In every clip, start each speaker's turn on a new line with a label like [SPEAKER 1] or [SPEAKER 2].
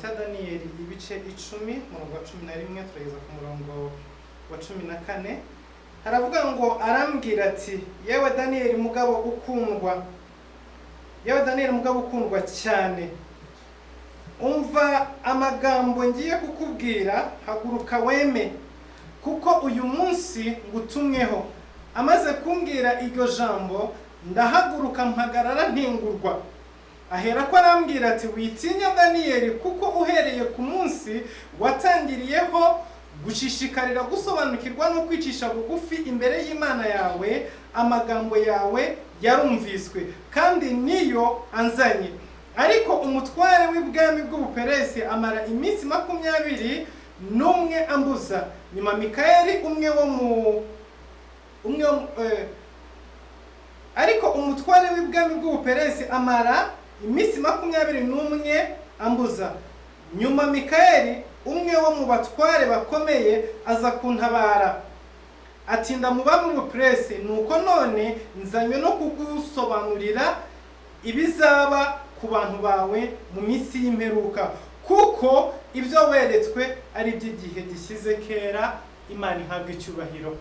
[SPEAKER 1] Cya Daniyeli ibice 10, umurongo wa 11 turageza ku murongo wa 14. Haravuga ngo: "Arambwira ati: 'Yewe Daniyeli mugabo ukundwa, yewe Daniyeli mugabo ukundwa cyane, umva amagambo ngiye kukubwira, haguruka weme, kuko uyu munsi ngutumweho.' Amaze kumbwira iryo jambo, ndahaguruka mpagarara ntengurwa. Ahera ko arambwira ati: 'Witinya, Daniyeli, kuko uhereye ku munsi watangiriyeho gushishikarira gusobanukirwa no kwicisha bugufi imbere y'Imana yawe, amagambo yawe yarumviswe, kandi niyo anzanye. Ariko umutware w'ibwami bw'Ubuperesi amara iminsi 21 ambuza. Nyuma Mikayeli umwe wo mu umwe wo mu- eh, ariko umutware w'ibwami bw'Ubuperesi amara iminsi 21 ambuza. Nyuma Mikayeli, umwe wo mu batware bakomeye, aza kuntabara, atinda mu bami b'Ubuperesi. Nuko none nzanywe no kugusobanurira ibizaba ku bantu bawe mu minsi y'imperuka, kuko ibyo weretswe ari iby'igihe gishyize kera.'" Imana ihabwa icyubahiro.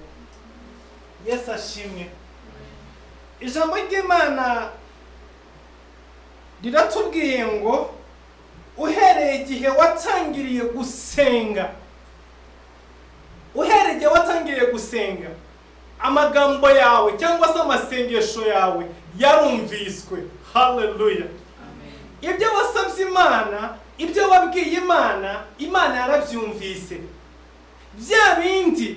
[SPEAKER 1] Yesu ashimwe. Ijambo ry'Imana riratubwiye ngo uhereye igihe watangiriye gusenga, uhereye igihe watangiriye gusenga, amagambo yawe cyangwa se amasengesho yawe yarumviswe. Haleluya! Ibyo wasabye Imana, ibyo wabwiye Imana, Imana yarabyumvise. Bya bindi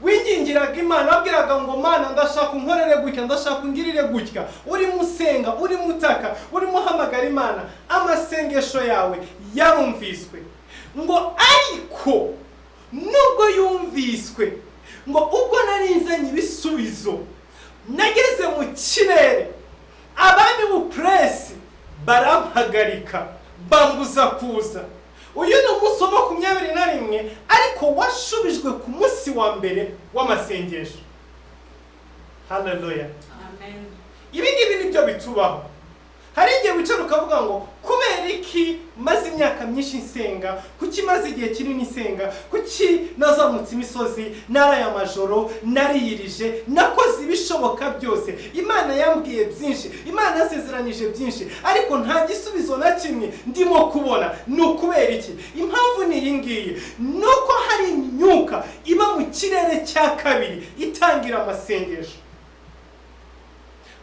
[SPEAKER 1] wingingiraga Imana, wabwiraga ngo: "Mana, ndashaka unkorere gutya, ndashaka ungirire gutya," urimo usenga, urimo utaka, urimo uhamagara Imana, amasengesho yawe yarumviswe. Ngo ariko nubwo yumviswe, ngo ubwo narizanye ibisubizo, nageze mu kirere, abami b'Ubuperesi barampagarika, bambuza kuza. Uyu ni umunsi wa 21, ariko washubijwe ku munsi wa mbere w'amasengesho. Haleluya!
[SPEAKER 2] Amen.
[SPEAKER 1] Ibi ngibi nibyo bitubaho. Hari igihe wicara ukavuga ngo: "Kubera iki maze imyaka myinshi nsenga? Kuki maze igihe kinini nsenga? Kuki nazamutse imisozi, naraye amajoro, nariyirije, nakoze ibishoboka byose, Imana yambwiye byinshi, Imana yasezeranyije byinshi, ariko nta gisubizo na kimwe ndimo kubona? Ni ukubera iki?" Impamvu ni iyi ngiyi: ni uko hari imyuka iba mu kirere cya kabiri itangira amasengesho.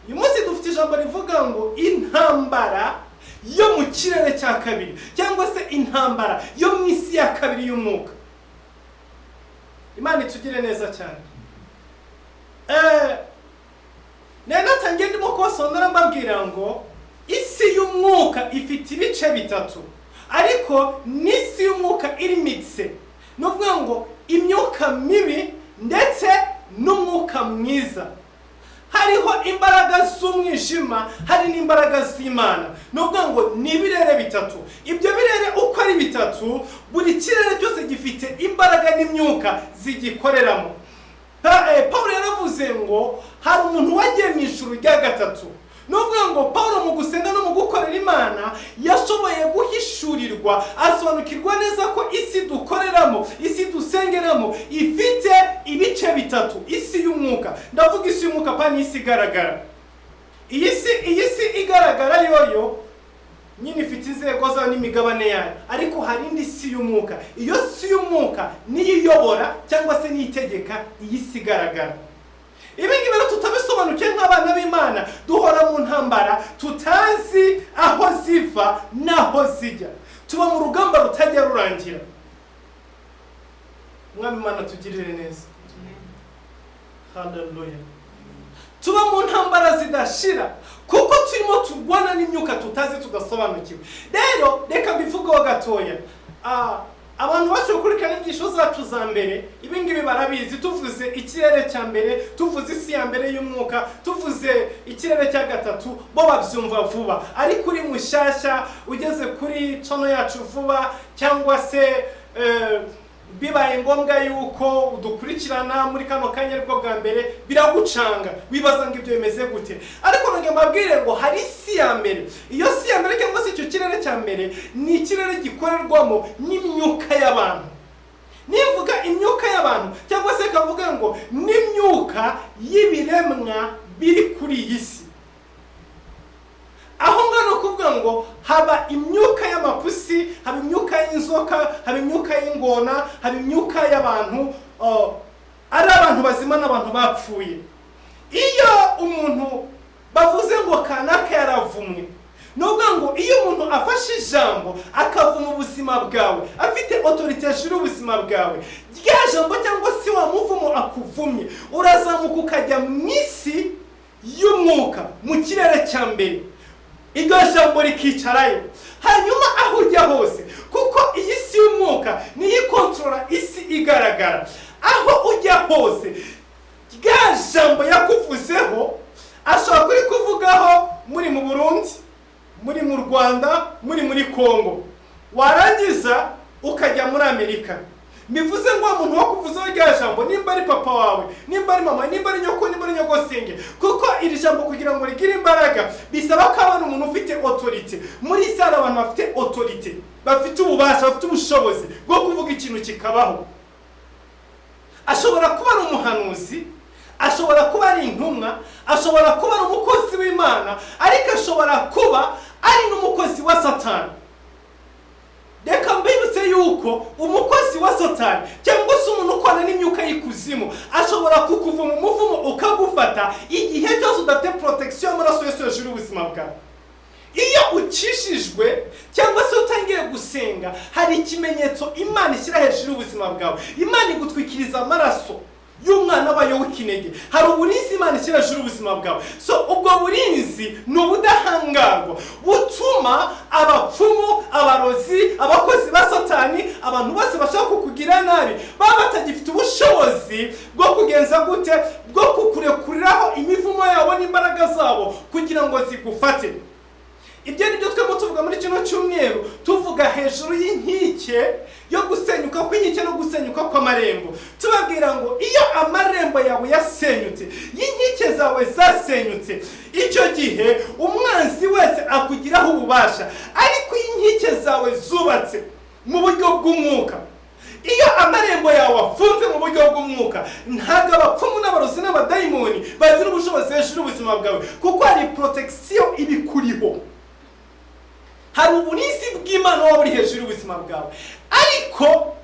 [SPEAKER 1] Uyu munsi dufite ijambo rivuga ngo intambara yo mu kirere cya kabiri, cyangwa se intambara yo mu isi ya kabiri y'umwuka. Imana itugire neza cyane. Nari natangiye ndimo kubasondora, mbabwira ngo isi y'umwuka ifite ibice bitatu, ariko n'isi y'umwuka iri mixed, ni ukuvuga ngo imyuka mibi ndetse n'umwuka mwiza. Hariho imbaraga z'umwijima, hari n'imbaraga z'Imana. Ni ukuvuga ngo ni ibirere bitatu. Ibyo birere uko ari bitatu, buri kirere cyose gifite imbaraga n'imyuka zigikoreramo. Paul yaravuze ngo hari umuntu wagiye mu ijuru rya gatatu. Ni ukuvuga ngo Paul, mu gusenga no mu gukorera Imana, yashoboye guhishurirwa, asobanukirwa neza ko isi dukoreramo, isi dusengeramo, ifite ibice bitatu. Isi y'umwuka, ndavuga isi y'umwuka, pani isi igaragara. Iyi si igaragara yoyo nyine ifite inzego zayo n'imigabane yayo, ariko hari indi si y'umwuka. Iyo si y'umwuka niyo iyobora cyangwa se niyo itegeka iyi si igaragara. Ibi ngibi rero tutabisobanukiwe nk'abana b'Imana, duhora mu ntambara tutazi aho ziva n'aho zijya. Tuba mu rugamba rutajya rurangira. Umwami Imana tugirire neza. Haleluya! Tuba mu ntambara zidashira kuko turimo turwana n'imyuka tutazi, tudasobanukiwe. Rero reka mbivugeho gatoya. Abantu bashoboye gukurikirana inyigisho zacu za mbere, ibi ngibi barabizi. Tuvuze ikirere cya mbere, tuvuze isi ya mbere y'umwuka, tuvuze ikirere cya gatatu, bo babyumva vuba. Ariko uri mushyashya, ugeze kuri channel yacu vuba, cyangwa se Bibaye ngombwa yuko udukurikirana muri kano kanya aribwo bwa mbere, biragucanga, wibaza ngo ibyo bimeze gute. Ariko nongeye mbabwire ngo hari isi ya mbere. Iyo si ya mbere cyangwa se icyo kirere cya mbere ni ikirere gikorerwamo n'imyuka y'abantu. Nivuga imyuka y'abantu cyangwa se kavuga ngo n'imyuka y'ibiremwa biri kuri iyi si, aho ngaho ni ukuvuga ngo haba imyuka y'amapusi, haba imyuka y'inzoka, haba imyuka y'ingona, haba imyuka y'abantu, ari abantu bazima n'abantu bapfuye. Iyo umuntu bavuze ngo kanaka yaravumwe, ni ukuvuga ngo iyo umuntu afashe ijambo akavuma ubuzima bwawe, afite autorité hejuru y'ubuzima bwawe, rya jambo cyangwa se wa muvumo akuvumye urazamuka ukajya mu isi y'umwuka, mu kirere cya mbere, iryo jambo rikicarayo. Hanyuma aho ujya hose, kuko iyi si y'umwuka niyo ikontorora isi igaragara, aho ujya hose rya jambo yakuvuzeho ashobora kuri kuvugaho muri mu Burundi, muri mu Rwanda, muri Kongo, warangiza ukajya muri Amerika. Bivuze ngo wa muntu wakuvuzeho rya jambo, nimba ari papa wawe, nimba ari mama, nimba ari nyoko, nimba ari nyogosenge, kuko iri jambo kugira ngo rigire imbaraga bisaba ko abana umuntu ufite autorité. Muri isi hari abantu bafite autorité, bafite ububasha, bafite ubushobozi bwo kuvuga ikintu kikabaho. Ashobora kuba ari umuhanuzi, ashobora kuba ari intumwa, ashobora kuba ari umukozi w'Imana, ariko ashobora kuba ari n'umukozi wa Satani. Reka mbibutse yuko umukozi wa Satani cyangwa se umuntu ukorana n'imyuka y'ikuzimu ashobora kukuvuma umuvumo ukagufata igihe cyose udafite protection y'amaraso Yesu hejuru y'ubuzima bwawe. Iyo ukishijwe cyangwa se utangiye gusenga, hari ikimenyetso Imana ishyira hejuru y'ubuzima bwawe. Imana igutwikiriza amaraso y'umwana wayo w'ikinege. Hari uburinzi Imana ishyira hejuru y'ubuzima bwawe. So ubwo burinzi ni ubudahangarwa butuma abapfumu, abarozi, abakozi ba Satani, abantu bose bashaka kukugira nabi baba batagifite ubushobozi bwo kugenza gute, bwo kukurekuriraho imivumo yabo n'imbaraga zabo kugira ngo zigufate. Ibyo ni byo twemo tuvuga muri kino cyumweru, tuvuga hejuru y'inkike yo gusenyuka kw'inkike no gusenyuka kw'amarembo. Tubabwira ngo iyo amarembo yawe yasenyutse, y'inkike zawe zasenyutse, icyo gihe umwanzi wese akugiraho ububasha. Ariko iyo inkike zawe zubatse mu buryo bw'umwuka, iyo amarembo yawe afunze mu buryo bw'umwuka, ntabwo abapfumu n'abarozi n'abadayimoni bagira ubushobozi hejuru y'ubuzima bwawe, kuko hari protection ibikuriho, hari uburinzi bw'Imana waba uri hejuru y'ubuzima bwawe. Ariko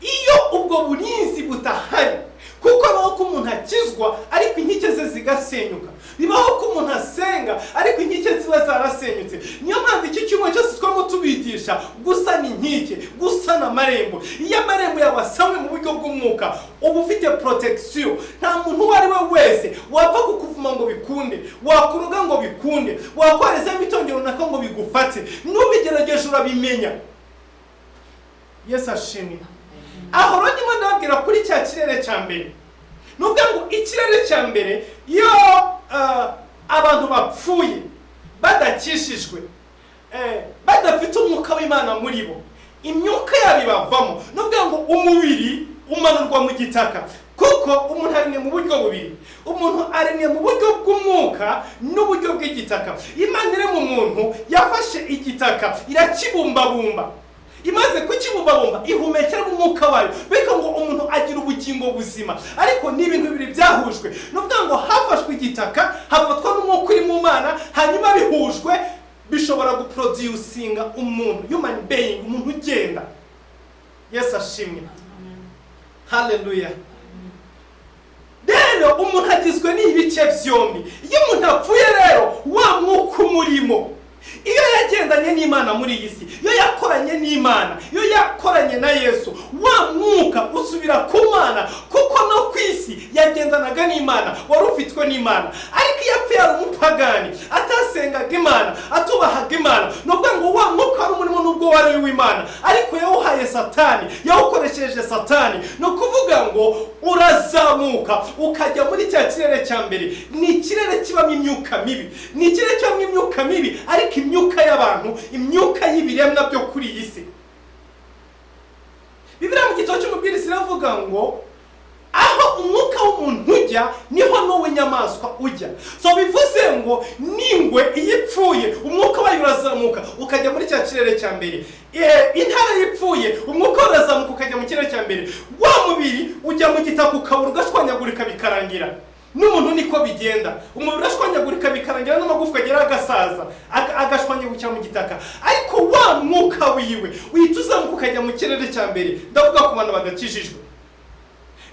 [SPEAKER 1] iyo ubwo burinzi budahari, kuko bibaho ko umuntu akizwa ariko inkike ze zigasenyuka, bibaho ko umuntu asenga ariko inkike ziba zarasenyutse. Niyo mpamvu iki cyumweru cyose twamo tubigisha gusana inkike, gusana amarembo. Iyo amarembo yawe asanwe mu buryo bw'umwuka, uba ufite protection. Nta muntu uwo ari we wese wapfa kukuvuma ngo bikunde, wakuruga ngo bikunde, wakohereza imitongero runaka ngo bigufate. N'ubigerageje urabimenya. Yesu ashimwe. Aho rero ndimo ndababwira kuri cya kirere cya mbere. Ni ukuvuga ngo ikirere cya mbere, iyo abantu bapfuye badakishijwe, badafite umwuka w'Imana muri bo, imyuka yabo ibavamo. Ni ukuvuga ngo umubiri umanurwa mu gitaka, kuko umuntu aremwe mu buryo bubiri. Umuntu aremwe mu buryo bw'umwuka n'uburyo bw'igitaka. Imana irema umuntu yafashe igitaka irakibumbabumba, imaze kukibumbabumba ihumekera mu mwuka wayo, bityo ngo umuntu agira ubugingo buzima. Ariko ni ibintu bibiri byahujwe. Ni ukuvuga ngo hafashwe igitaka, hafatwa n'umwuka uri mu Mana, hanyuma bihujwe bishobora guproducinga umuntu, human being, umuntu ugenda. Yesu ashimwe, haleluya. Rero umuntu agizwe n'ibice byombi. Iyo umuntu apfuye rero, wa mwuka umurimo, iyo yagendanye n'Imana muri iyi si, iyo yakoranye n'Imana, iyo yakoranye na Yesu, wa mwuka usubira ku Mana, kuko no ku isi yagendanaga n'Imana, wari ufitwe n'Imana. Ariko iyo apfuye ari umupagani, atasengaga Imana, atubahaga Imana, ni ukuvuga ngo wa mwuka wari umurimo nubwo wari uw'Imana, ariko yawuhaye Satani, yawukoresheje Satani. Ni ukuvuga ngo urazamuka ukajya muri cya kirere cya mbere. Ni ikirere kibamo imyuka mibi, ni ikirere kibamo imyuka mibi, ariko imyuka y'abantu, imyuka y'ibiremwa byo kuri iyi si. Bibiliya mu gitabo cy'umubwiriza ziravuga ngo aho umwuka w'umuntu ujya niho n'uw'inyamaswa ujya. So bivuze ngo n'ingwe iyo ipfuye umwuka wayo urazamuka ukajya muri cya kirere cya mbere. Intare iyo ipfuye umwuka urazamuka ukajya mu kirere cya mbere, wa mubiri ujya mu gitaka ukabura ugashwanyagurika bikarangira. N'umuntu niko bigenda, umubiri urashwanyagurika bikarangira n'amagufwa agera agasaza agashwanyagurikira mu gitaka, ariko wa mwuka wiwe uhita uzamuka ukajya mu kirere cya mbere. Ndavuga ku bantu badakijijwe.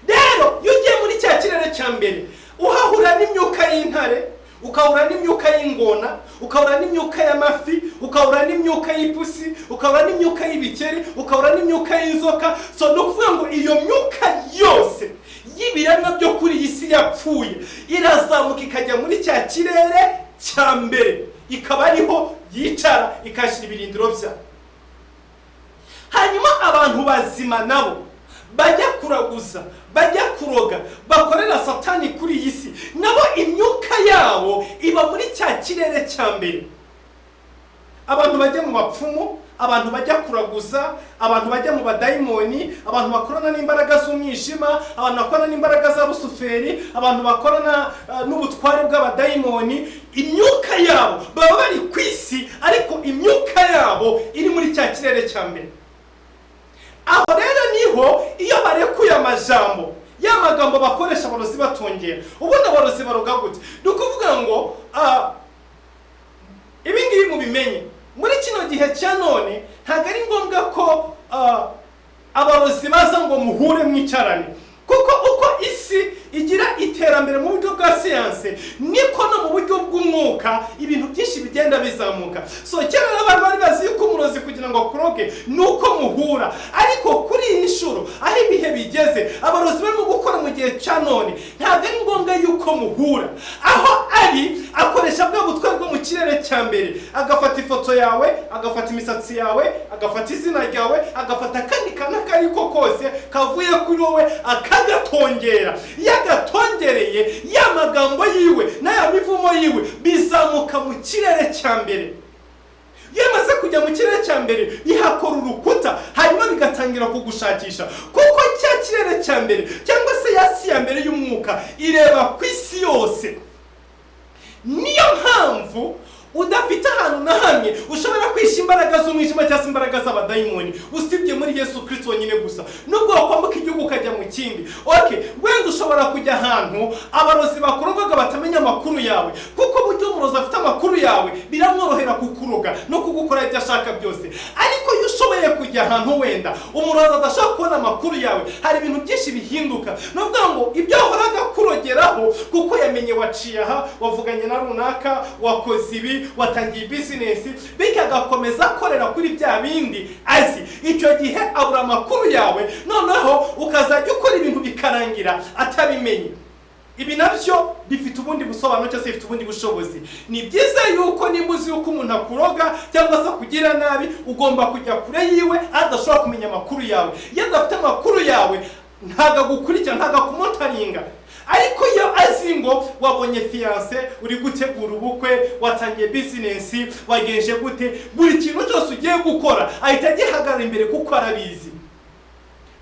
[SPEAKER 1] Rero iyo ugiye muri cya kirere cya mbere uhahura n'imyuka y'intare, ukahura n'imyuka y'ingona, ukahura n'imyuka y'amafi, ukahura n'imyuka y'ipusi, ukahura n'imyuka y'ibikeri, ukahura n'imyuka y'inzoka. So ni ukuvuga ngo iyo myuka yose y'ibiremwa byo kuri iyi si yapfuye irazamuka ikajya muri cya kirere cya mbere, ikaba ariho yicara ikashyira ibirindiro byayo. Hanyuma abantu bazima nabo bajya kuraguza, bajya kuroga, bakorera Satani kuri iyi si, nabo imyuka yabo iba muri cya kirere cya mbere. Abantu bajya mu bapfumu, abantu bajya kuraguza, abantu bajya mu badayimoni, abantu bakorana n'imbaraga z'umwijima, abantu bakorana n'imbaraga za Rusuferi, abantu bakorana n'ubutware bw'abadayimoni, imyuka yabo baba bari ku isi ariko imyuka yabo iri muri cya kirere cya mbere. Aho rero niho iyo barekuye amajambo, ya magambo bakoresha abarozi batongera. Ubundi abarozi baroga gute? Ni ukuvuga ngo ibi ngibi mubimenye muri kino gihe cya none ntabwo ari ngombwa ko abarozi baza ngo muhure mwicarane, kuko uko isi igira iterambere mu buryo bwa siyanse niko no mu buryo bw'umwuka ibintu byinshi bigenda bizamuka. So kera abantu bari bazi yuko umurozi kugira ngo akuroge ni uko muhura, ariko kuri iyi nshuro aho ibihe bigeze abarozi barimo gukora mu gihe cya none ntabwo ari ngombwa yuko muhura. Aho ari akoresha bwa butware bwo mu kirere cya mbere, agafata ifoto yawe, agafata imisatsi yawe, agafata izina ryawe, agafata akandi kantu ako ari ko kose kavuye kuri wowe akagatongera. Iyo agatongereye ya magambo yiwe n'aya mivumo yiwe bizamuka mu kirere cya mbere. Iyo amaze kujya mu kirere cya mbere bihakora urukuta, hanyuma bigatangira kugushakisha, kuko cya kirere cya mbere cyangwa se ya si ya mbere y'umwuka ireba ku isi yose. Niyo mpamvu udafite ahantu na hamwe ushobora kwisha imbaraga z'umwijima cyangwa se imbaraga z'abadayimoni usibye muri Yesu Kristo wenyine gusa. Nubwo wakwambuka igihugu ukajya mu kindi, okay, wenda ushobora kujya ahantu abarozi bakurogaga batamenya amakuru yawe, kuko buryo umurozi afite amakuru yawe biramworohera kukuroga no kugukora ibyo ashaka byose. Ariko iyo ushoboye kujya ahantu wenda umurozi adashobora kubona amakuru yawe, hari ibintu byinshi bihinduka. Ni ukuvuga ngo ibyo wahoraga kurogeraho, kuko yamenye waciye aha, wavuganye na runaka, wakoze ibi, watangiye bizinesi, bityo agakomeza akorera kuri bya bindi azi. Icyo gihe abura amakuru yawe, noneho ukazajya ukora ibintu bikarangira atabimenye. Ibi nabyo bifite ubundi busobanuro cyangwa se bifite ubundi bushobozi. Ni byiza yuko nimba uzi yuko umuntu akuroga cyangwa se akugira nabi, ugomba kujya kure yiwe adashobora kumenya amakuru yawe. Iyo adafite amakuru yawe ntabwo agukurikira, ntabwo akumotaringa. Ariko iyo azi ngo wabonye fiance, uri gutegura ubukwe, watangiye bizinesi, wagenje gute, buri kintu cyose ugiye gukora ahita agihagarara imbere kuko arabizi.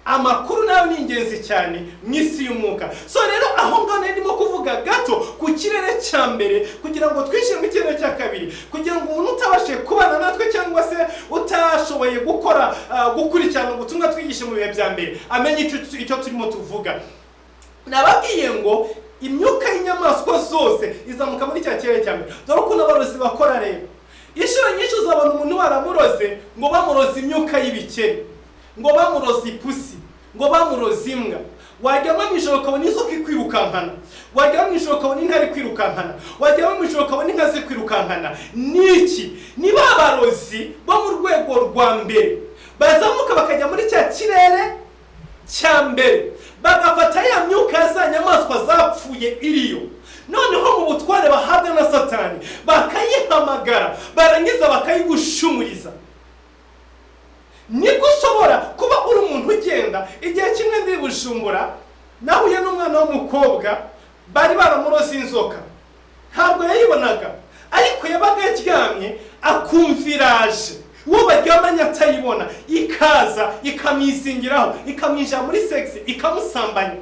[SPEAKER 1] Amakuru nayo ni ingenzi cyane mu isi y'umwuka. So rero aho ngaho ndimo kuvuga gato ku kirere cya mbere kugira ngo twinjire mu kirere cya kabiri, kugira ngo umuntu utabashije kubana natwe cyangwa se utashoboye gukora gukurikirana ubutumwa twigishe mu bihe bya mbere amenye icyo turimo tuvuga. Nababwiye ngo imyuka y'inyamaswa zose izamuka muri cya kirere cya mbere. Dore ukuntu abarozi bakora rero. Inshuro nyinshi uzabona umuntu baramuroze ngo bamuroze imyuka y'ibikeri, ngo bamuroze ipusi, ngo bamuroze imbwa. Wajyamo mu ijoro ukabona inzoka ikwirukankana, wajyamo mu ijoro ukabona intare ikwirukankana, wajyamo mu ijoro ukabona inka zikwirukankana. Niki? Ni ba barozi bo mu rwego rwa mbere bazamuka bakajya muri cya kirere cya mbere, bagafata ya myuka ya za nyamaswa zapfuye iriyo, noneho mu butware bahabwa na Satani bakayihamagara, barangiza bakayigushumuriza. Nibwo ushobora kuba uri umuntu ugenda. Igihe kimwe ndi Bujumbura nahuye n'umwana w'umukobwa bari baramuroze inzoka, ntabwo yayibonaga ariko yabaga aryamye akumva iraje. Uwo baryamanye atayibona, ikaza ikamwizingiraho, ikamwinjira muri sex, ikamusambanya.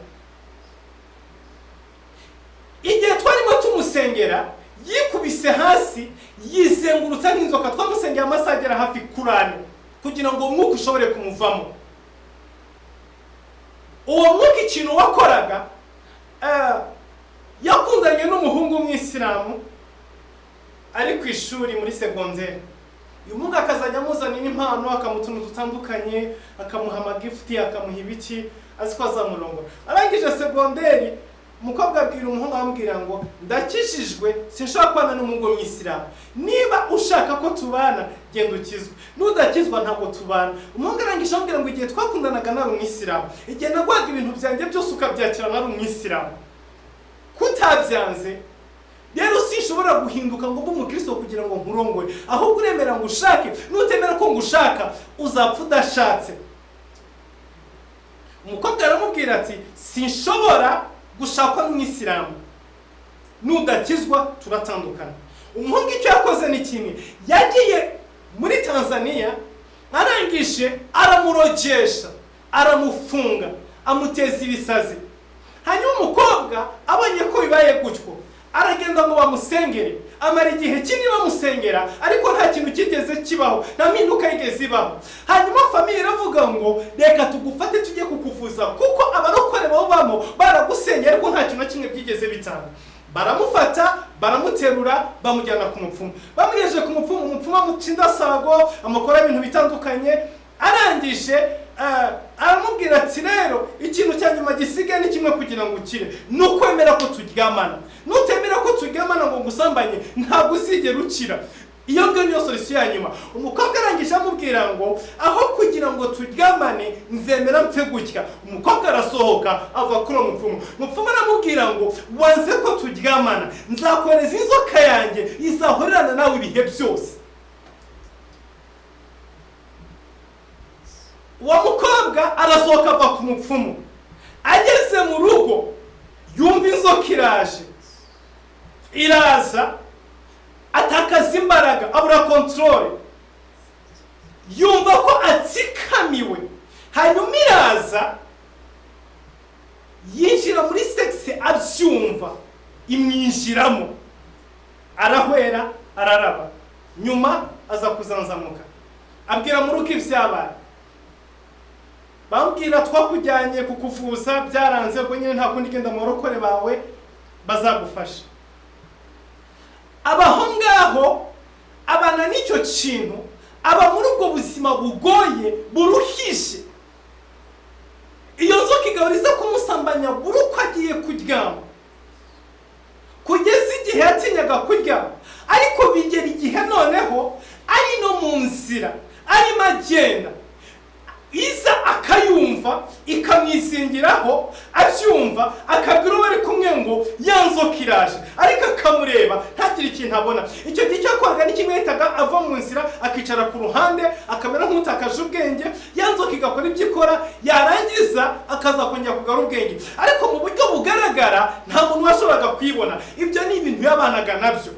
[SPEAKER 1] Igihe twarimo tumusengera yikubise hasi yizengurutsa nk'inzoka. Twamusengera amasaha agera hafi kuri 4 kugira ngo umwuka ushobore kumuvamo. Uwo mwuka ikintu wakoraga, yakundanye n'umuhungu w'umwisilamu ari ku ishuri muri segonderi. Uyu muhungu akazajya amuzanira impano, akamuha utuntu dutandukanye, akamuha amagifuti, akamuha ibiki, azi ko azamurongora. Arangije segonderi, umukobwa abwira umuhungu, amubwira ngo ndakijijwe, sinshobora kubana n'umuhungu w'umwisilamu, niba ushaka ko tubana genda ukizwe, nudakizwa ntabwo tubana. Umuhungu arangije amubwira ngo igihe twakundanaga nari umwisilamu, igihe naguhaga ibintu byanjye byose ukabyakira nari umwisilamu, kutabyanze rero sinshobora guhinduka ngo mbe umukristo kugira ngo nkurongore, ahubwo uremera ngo ushake, nutemera ko ngushaka uzapfa udashatse. Umukobwa aramubwira ati sinshobora gushakwa n'umwisilamu, nudakizwa turatandukana. Umuhungu icyo yakoze ni kimwe, yagiye muri Tanzania, arangije aramurogesha, aramufunga, amuteza ibisazi. Hanyuma umukobwa abonye ko bibaye gutyo, aragenda ngo bamusengere, amara igihe kinini bamusengera, ariko nta kintu kigeze kibaho, nta mpinduka yigeze ibaho. Hanyuma famille iravuga ngo reka tugufate tujye kukuvuza, kuko abarokore bawubamo baragusengera ariko nta kintu na kimwe byigeze bitanga. Baramufata, baramuterura, bamujyana ku mupfumu. Bamugejeje ku mupfumu, umupfumu amuca indasago, amukora ibintu bitandukanye. Arangije aramubwira ati rero ikintu cya nyuma gisigaye ni kimwe kugira ngo ukire, ni ukwemera ko turyamana. Nutemera ko turyamana ngo ngusambanye ntabwo uzigera ukira. Iyo ngiyo niyo solution ya nyuma. Umukobwa arangije amubwira ngo aho kugira ngo turyamane nzemera mpfe gutya. Umukobwa arasohoka ava kuri uwo mupfumu. Umupfumu aramubwira ngo wanze ko turyamana, nzakohereza inzoka yanjye izahorerana nawe ibihe byose. Uwo mukobwa arasohoka ava ku mupfumu, ageze mu rugo yumva inzoka iraje, iraza, atakaza imbaraga, abura control, yumva ko atsikamiwe. Hanyuma iraza yinjira muri sex abyumva, imwinjiramo, arahwera, araraba. Nyuma aza kuzanzamuka, abwira mu rugo ibyabaye. Bambwira twakujyanye kukuvuza byaranze, ubwo nyine nta kundi, genda mu barokore bawe bazagufasha. Abaho ngaho abana n'icyo kintu, aba muri ubwo buzima bugoye buruhije. Iyo nzoka igahora iza kumusambanya buri uko agiye kuryama, kugeza igihe yatinyaga kuryama. Ariko bigera igihe noneho ari no mu nzira arimo agenda, iza akayumva ikamwizingiraho, abyumva akabwira uwo bari kumwe ngo ya nzoka iraje, ariko akamureba ntagire ikintu abona. Icyo gihe cyakoraga ni kimwe, yahitaga ava mu nzira akicara ku ruhande akamera nk'utakaje ubwenge, ya nzoka igakora ibyo ikora, yarangiza akaza kongera kugarura ubwenge. Ariko mu buryo bugaragara nta muntu washoboraga kuyibona. Ibyo ni ibintu yabanaga nabyo.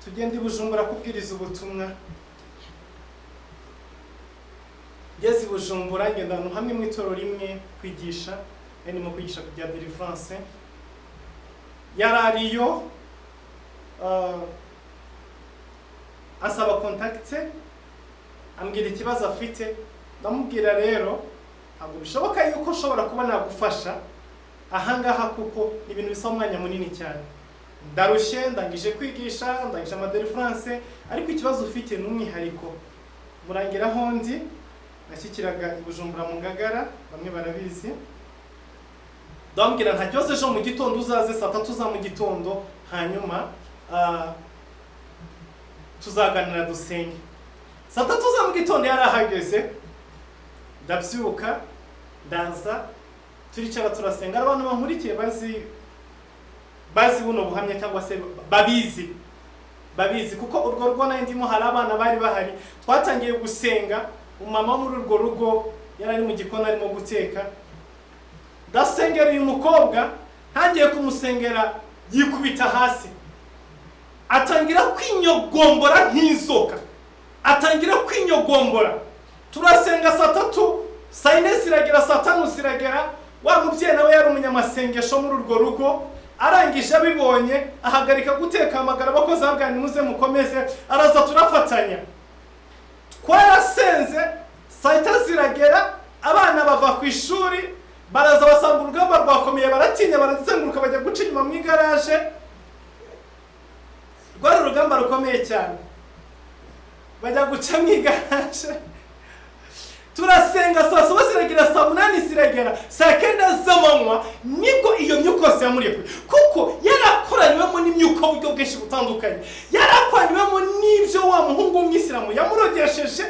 [SPEAKER 1] Tugende i Bujumbura kubwiriza ubutumwa. Ngeze i Bujumbura ngenda ahantu hamwe mu itorero rimwe kwigisha, ndimo kwigisha ku bya deliverance. Yari ariyo, asaba contact, ambwira ikibazo afite. Ndamubwira rero ntabwo bishoboka yuko nshobora kuba nagufasha ahangaha, kuko ni ibintu bisaba umwanya munini cyane. Ndarushye, ndangije kwigisha, ndangije ama deliverance, ariko ikibazo ufite ni umwihariko. Murangira aho ndi, nashyikiraga i Bujumbura mu Ngagara, bamwe barabizi. Ndamubwira nta kibazo, ejo mu gitondo uzaze saa 3 za mu gitondo, hanyuma tuzaganira dusenge. Saa 3 za mu gitondo yari ahageze, ndabyuka ndaza, turicara turasenga. Abantu bankurikiye bazi buno buhamya cyangwa se babizi, kuko urwo rugo nari ndimo hari abana bari bahari. Twatangiye gusenga, umama muri urwo rugo yari ari mu gikoni arimo guteka. Ndasengera uyu mukobwa, ntangiye kumusengera yikubita hasi. Atangira kwinyogombora nk'inzoka, atangira kwinyogombora. Turasenga saa 3, saa 4 ziragera, saa 5 ziragera. Wa mubyeyi nawe yari umunyamasengesho muri urwo rugo, arangije abibonye ahagarika guteka, amagara abakozi ababwira nimuze mukomeze, araza turafatanya. Twarasenze saa 6 ziragera, abana bava ku ishuri baraza basanga urugamba rwakomeye, baratinya, barazenguruka bajya guca inyuma mu igaraje. Rwari urugamba rukomeye cyane, bajya guca mu igaraje. Turasenga saa 7 ziragera, saa 8 ziragera, saa 9 z'amanywa nibwo iyo myuka yose yamurekuye, kuko yarakoraniwemo n'imyuka y'uburyo bwinshi butandukanye, yarakoraniwemo n'ibyo wa muhungu w'umwisilamu yamurogesheje,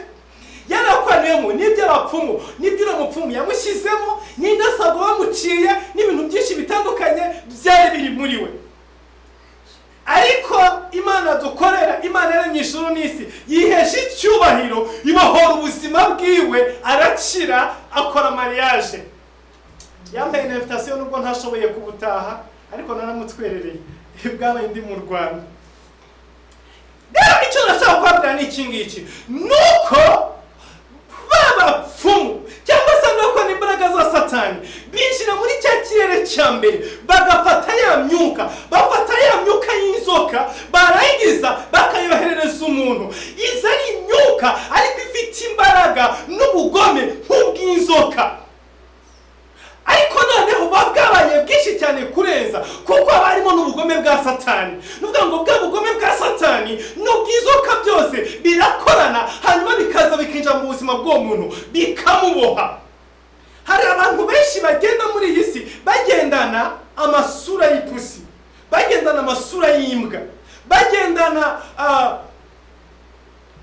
[SPEAKER 1] yarakoraniwemo n'ibyo abapfumu, n'ibyo uriya mupfumu yamushyizemo, n'indasago bamuciye, n'ibintu byinshi bitandukanye byari biri muri we. Ariko Imana dukorera, Imana yaremye ijuru n'isi, yihesha icyubahiro, ibohora ubuzima bwiwe, arakira, akora mariage. Yambaye invitation nubwo ntashoboye kubutaha, ariko naramutwerereye bwabaye ndi mu Rwanda. Rero icyo nashaka kubabwira ni iki ngiki, nuko babapfumu cyangwa se nuko n'imbaraga za Satani binjira muri cya kirere cya mbere, bagafata ya myuka, bafata ya myuka y'inzoka, barangiza bakayoherereza umuntu. Iza ari imyuka ariko ifite imbaraga n'ubugome nk'ubw'inzoka, ariko noneho buba bwabaye bwinshi cyane kurenza, kuko haba harimo n'ubugome bwa Satani. Ni ukuvuga ngo bwa bugome bwa Satani n'ubw'inzoka byose birakorana, hanyuma bikaza bikinjira mu buzima bw'uwo muntu bikamuboha. Hari abantu benshi bagenda muri iyi si bagendana amasura y'ipusi, bagendana amasura y'imbwa,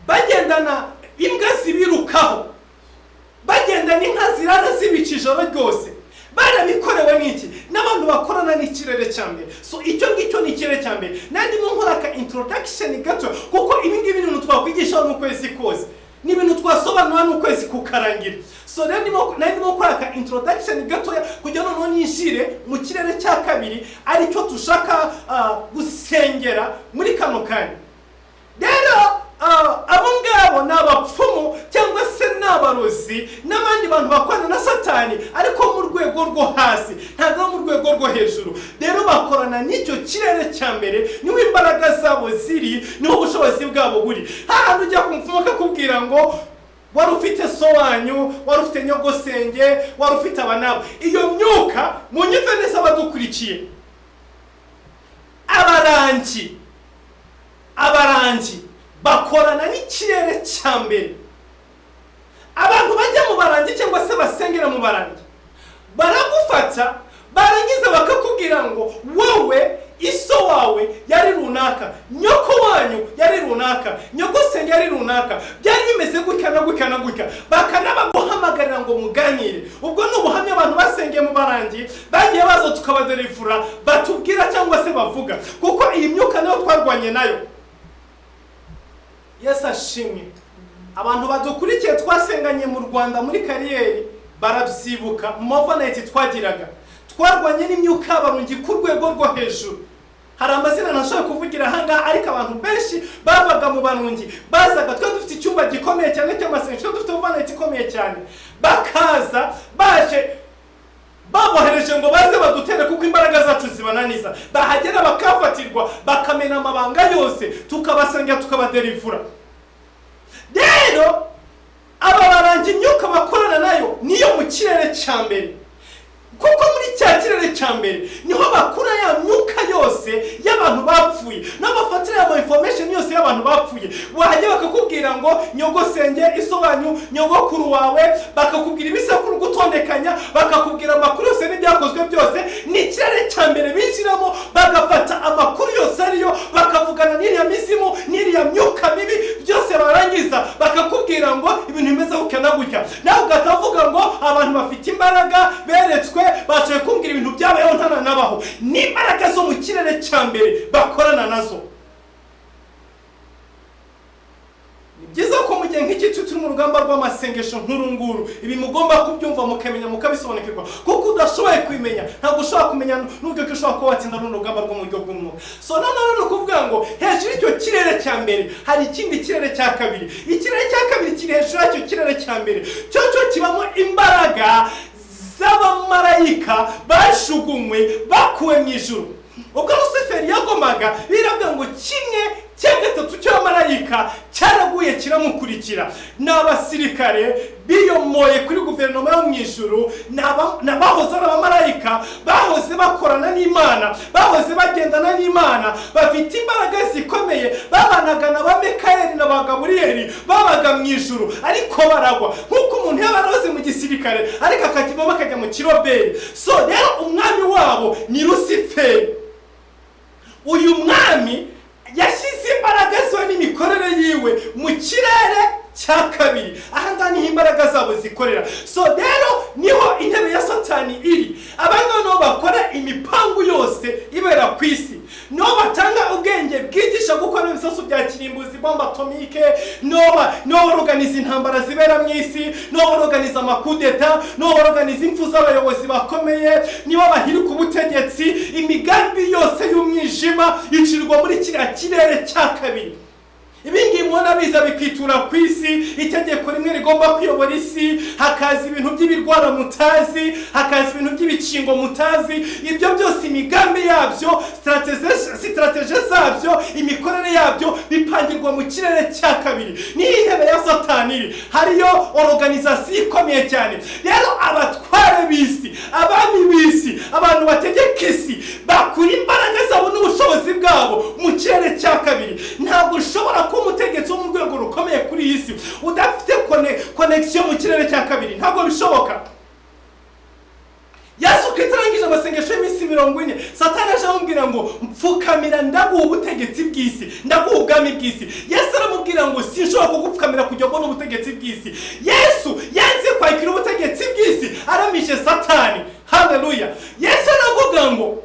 [SPEAKER 1] bagendana imbwa zibirukaho, bagendana inka zirara zibica ijoro ryose. Barabikorewe n'iki? N'abantu bakorana n'ikirere cya mbere. So icyo ngicyo ni ikirere cya mbere. Nandimo nkora aka introduction gato, kuko ibi ngibi ni ibintu twakwigishaho n'ukwezi kose, ni ibintu twasobanura n'ukwezi kukarangira. So rero ndimo gukora aka introduction gatoya kugira noneho ninjire mu kirere cya kabiri, aricyo dushaka gusengera muri kano kanya. Rero abo ngabo ni abapfumu cyangwa se ni abarozi n'abandi bantu bakorana na Satani, ariko mu rwego rwo hasi, ntabwo mu rwego rwo hejuru. Rero bakorana n'icyo kirere cya mbere, niho imbaraga zabo ziri, niho ubushobozi bwabo buri. Hahandi ujya ku mupfumu akakubwira ngo wari ufite so wanyu, wari ufite nyogosenge, wari ufite aba nabo. Iyo myuka, munyumve neza abadukurikiye, abarangi bakorana n'ikirere cya mbere. Abantu bajya mu barangi cyangwa se basengera mu barangi baragufata, barangiza bakakubwira ngo wowe iso wawe yari runaka, nyoko wanyu yari runaka, nyogosenge yari runaka, byari bimeze gutya na gutya na gutya, bakanabaguhamagarira ngo muganire. Ubwo ni ubuhamya abantu basengeye mu barangi bagiye baza tukabaderivura, batubwira cyangwa se bavuga, kuko iyi myuka nayo twarwanye nayo. Yesu ashimwe. Abantu badukurikiye twasenganye mu Rwanda muri kariyeri barabyibuka, mu movaneti twagiraga twarwanye n'imyuka y'abarungi ku rwego rwo hejuru. Hari amazina ntashobora kuvugira ahangaha, ariko abantu benshi bavaga mu barungi bazaga, twe dufite icyumba gikomeye cyane cy'amasengesho, dufite movaneti ikomeye cyane, bakaza baje babohereje ngo baze badutere kuko imbaraga zacu zibananiza. Bahagera bakafatirwa, bakamena amabanga yose, tukabasengera tukabaderivura. Rero aba barangi imyuka bakorana nayo niyo mu kirere cya mbere, kuko muri cya kirere cya mbere niho bakura ya myuka yose y'abantu bapfuye, n'abafatira ya information yose y'abantu bapfuye. Wahajya bakakubwira ngo nyogosenge, iso wanyu, nyogokuru wawe, bakakubwira ibisekuru gutondekanya, bakakubwira amakuru yose n'ibyakozwe byose. Ni ikirere cya mbere binjiramo, bagafata amakuru yose ariyo, bakavugana n'iriya mizimu n'iriya myuka mibi byose, barangiza bakakubwira ngo ibintu bimeze gutya na gutya. Nawe ugahita uvuga ngo abantu bafite imbaraga beretswe, bashoboye kumbwira ibintu byabayeho ntananabaho. Ni imbaraga zo mu kirere cya mbere bakorana nazo. Ni byiza ko mujye Nk'iki turi mu rugamba rw'amasengesho nk'uru nguru, ibi mugomba kubyumva, mukamenya, mukabisobanukirwa, kuko udashoboye kubimenya ntabwo ushobora kumenya n'uburyo ki ushobora kuba watsinda runo rugamba rwo mu buryo bw'umwuka. So noneho ni ukuvuga ngo hejuru y'icyo kirere cya mbere hari ikindi kirere cya kabiri. Ikirere cya kabiri kiri hejuru y'icyo kirere cya mbere, cyo kibamo imbaraga z'abamarayika bashugunywe, bakuwe mu ijuru. Ubwo Rusuferi yagomaga, biravuga ngo 1/3 cy'abamarayika cyaraguye kiramukurikira. Ni abasirikare biyomoye kuri guverinoma yo mu ijuru, ni abahoze ari abamarayika, bahoze bakorana n'Imana, bahoze bagendana n'Imana, bafite imbaraga zikomeye, babanaga na ba Mikayeli na ba Gaburiyeli, babaga mu ijuru, ariko baragwa nk'uko umuntu yaba yarahoze mu gisirikare ariko akakivamo akajya mu kiroberi. So rero umwami wabo ni Rusiferi. Uyu mwami yashyize imbaraga ziwe n'imikorere yiwe mu kirere cya kabiri. Aha ngaha niho imbaraga zabo zikorera. So rero niho intebe ya Satani iri. Aba ngaba nibo bakora imipangu yose ibera ku isi, nibo batanga ubwenge bwigisha gukora ibisasu bya kirimbuzi, bombe atomique, nibo baroganiza intambara zibera mu isi, nibo baroganiza amakudeta, nibo baroganiza impfu z'abayobozi bakomeye, nibo bahirika ubutegetsi. Imigambi yose y'umwijima icirwa muri kiriya kirere cya kabiri. Ibingibi mubona biza bikitura ku isi, itegeko rimwe rigomba kuyobora isi, hakaza ibintu by'ibirwara mutazi, hakaza ibintu by'ibikingo mutazi. Ibyo byose imigambi yabyo, strategie zabyo, imikorere yabyo bipangirwa mu kirere cya kabiri. Niyo intebe ya Satani iri, hariyo organisation ikomeye cyane. Rero abatware b'isi, abami b'isi, abantu bategeka isi, bakura imbaraga zabo n'ubushobozi bwabo mu kirere cya kabiri. Ntabwo ushobora kuba umutegetsi wo mu rwego rukomeye kuri iyi si udafite connection mu kirere cya kabiri, ntabwo bishoboka. Yesu Kristo arangije amasengesho y'iminsi 40, Satani aje amubwira ngo mpfukamira, ndaguha ubutegetsi bw'isi, ndaguha ubwami bw'isi. Yesu aramubwira ngo sinshobora kugupfukamira kugira ngo ubone ubutegetsi bw'isi. Yesu yanze kwakira ubutegetsi bw'isi aramije Satani. Haleluya. Yesu aravuga ngo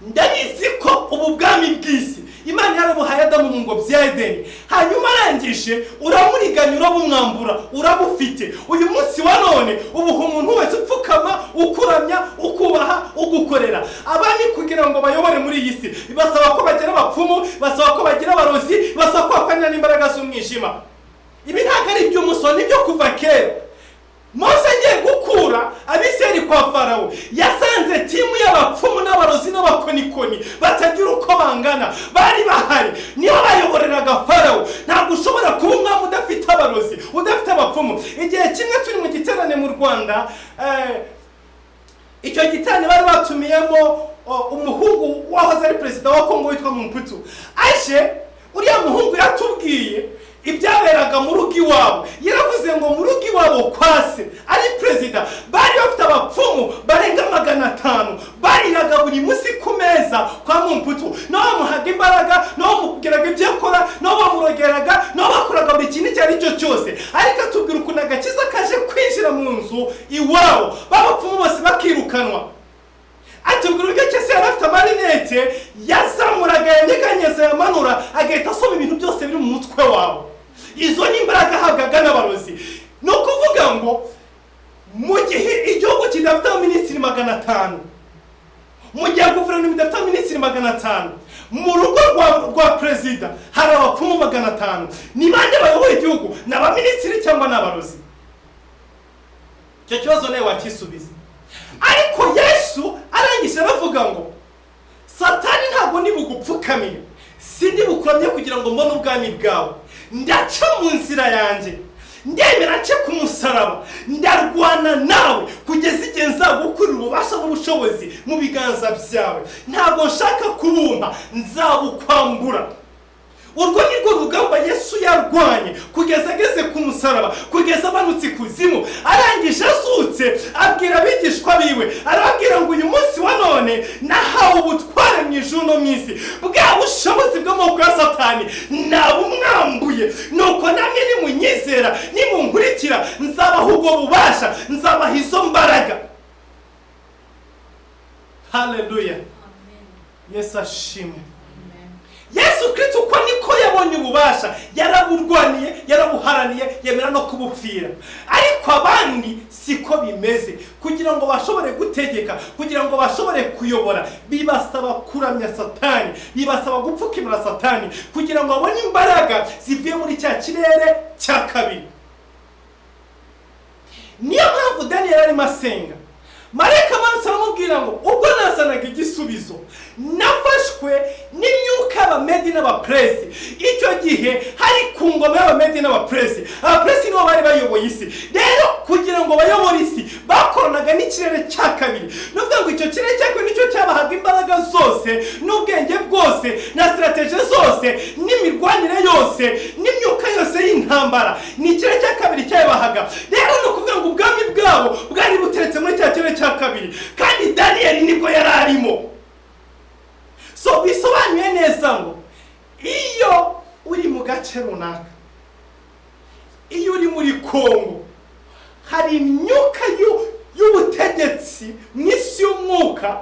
[SPEAKER 1] ndabizi ko ubu bwami bw'isi Imana yarabuhaye Adamu mu ngobyi ya Edeni, hanyuma arangije uramuriganya, urabumwambura, urabufite. Uyu munsi wa none ubuha umuntu wese upfukama, ukuramya, ukubaha, ugukorera. Abami kugira ngo bayobore muri iyi si basaba ko bagira abapfumu, basaba ko bagira abarozi, basaba ko bakorana n'imbaraga z'umwijima. Ibi ntabwo ari iby'umusoro, ni ibyo kuva kera. Mose agiye gukura Abisirayeli kwa Farawo, yasanze timu y'abapfumu n'abarozi n'abakonikoni batagira uko bangana bari bahari, nibo bayoboreraga Farawo. Ntabwo ushobora kuba umwami udafite abarozi, udafite abapfumu. Igihe kimwe turi mu giterane mu Rwanda, icyo giterane bari batumiyemo umuhungu wahoze ari perezida wa Kongo witwa Mumputu. Aje uriya muhungu yatubwiye ibyaberaga mu rugo iwabo. Yaravuze ngo mu rugo iwabo kwase ari perezida bari bafite abapfumu barenga 500, bariraga buri munsi ku meza kwa Mumputu, nabo bamuhaga imbaraga, nabo bamubwiraga ibyo akora, nabo bamurogeraga, nabo bakoraga buri kintu icyo ari cyo cyose. Ariko atubwira ukuntu agakiza kaje kwinjira mu nzu iwabo, b'abapfumu bose bakirukanwa. Atubwira uburyo cyose yari afite amarinete yazamuraga, yanyeganyeza, yamanura, agahita asoma ibintu byose biri mu mutwe wawe. Izo ni imbaraga ahabwaga n'abarozi. Ni ukuvuga ngo mu gihe igihugu kidafite abaminisitiri 500, mu gihe guverinoma idafite abaminisitiri 500, mu rugo rwa perezida hari abapfumu 500. Ni bande bayoboye igihugu? Ni abaminisitiri cyangwa ni abarozi? Icyo kibazo nawe wakisubiza. Ariko Yesu arangije aravuga ngo Satani ntabwo ndi bugupfukamire, sindi bukuramye kugira ngo mbone ubwami bwawe, ndaca mu nzira yanjye, ndemera nce ku musaraba, ndarwana nawe kugeza igihe nzagukurira ububasha n'ubushobozi mu biganza byawe. Ntabwo nshaka kubumba, nzabukwambura. Urwo ni rwo rugamba Yesu yarwanye kugeza ageze ku musaraba, kugeza amanutse ikuzimu. Arangije azutse abwira abigishwa biwe, arababwira ngo uyu munsi wa none nahawe ubutware mu ijuru no mu isi, bwa bushobozi bw'amaboko ya Satani nabumwambuye, nuko namwe nimunyizera, nimunkurikira, nzabaha ubwo bubasha, nzabaha izo mbaraga. Haleluya. Yesu ashimwe. Yesu Kristo uko niko yabonye ububasha, yaraburwaniye, yarabuharaniye, yemera no kubupfira. Ariko abandi siko bimeze. Kugira ngo bashobore gutegeka, kugira ngo bashobore kuyobora, bibasaba kuramya Satani, bibasaba gupfukimira Satani, kugira ngo babone imbaraga zivuye muri cya kirere cya kabiri. Niyo mpamvu Daniel arimo asenga, marayika amanutse aramubwira ngo ubwo nazanaga igisubizo nafashwe n'imyuka y'Abamedi n'Abaperesi. Icyo gihe hari ku ngoma y'Abamedi n'Abaperesi. Abaperesi nibo bari bayoboye isi. Rero kugira ngo bayobore isi bakoranaga n'ikirere cya kabiri. Ni ukuvuga ngo icyo kirere cya kabiri nicyo cyabahaga imbaraga zose n'ubwenge bwose na strategy zose n'imirwanire yose n'imyuka yose y'intambara. Ni ikirere cya kabiri cyabahaga. Rero ni ukuvuga ngo ubwami bwabo bwari buteretse muri cya kirere cya kabiri, kandi Daniel nibwo yari arimo. So bisobanuye neza ngo iyo uri mu gace runaka, iyo uri muri Kongo, hari imyuka y'ubutegetsi mu isi y'umwuka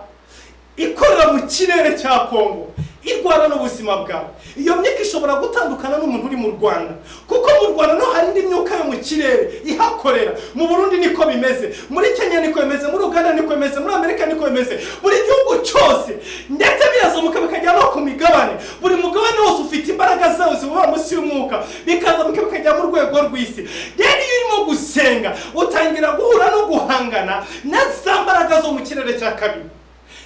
[SPEAKER 1] ikorera mu kirere cya Kongo, irwana n'ubuzima bwawe. Iyo myuka ishobora gutandukana n'umuntu uri mu Rwanda, kuko mu Rwanda no hari indi myuka yo mu kirere ihakorera. Mu Burundi niko bimeze, muri Kenya niko bimeze, muri Uganda niko bimeze, muri Amerika niko bimeze, buri gihugu cyose, ndetse birazamuka bikajya no ku migabane. Buri mugabane wose ufite imbaraga zawo ziba munsi y'umwuka, bikazamuka bikajya mu rwego rw'isi. Rero iyo urimo gusenga utangira guhura no guhangana na za mbaraga zo mu kirere cya kabiri.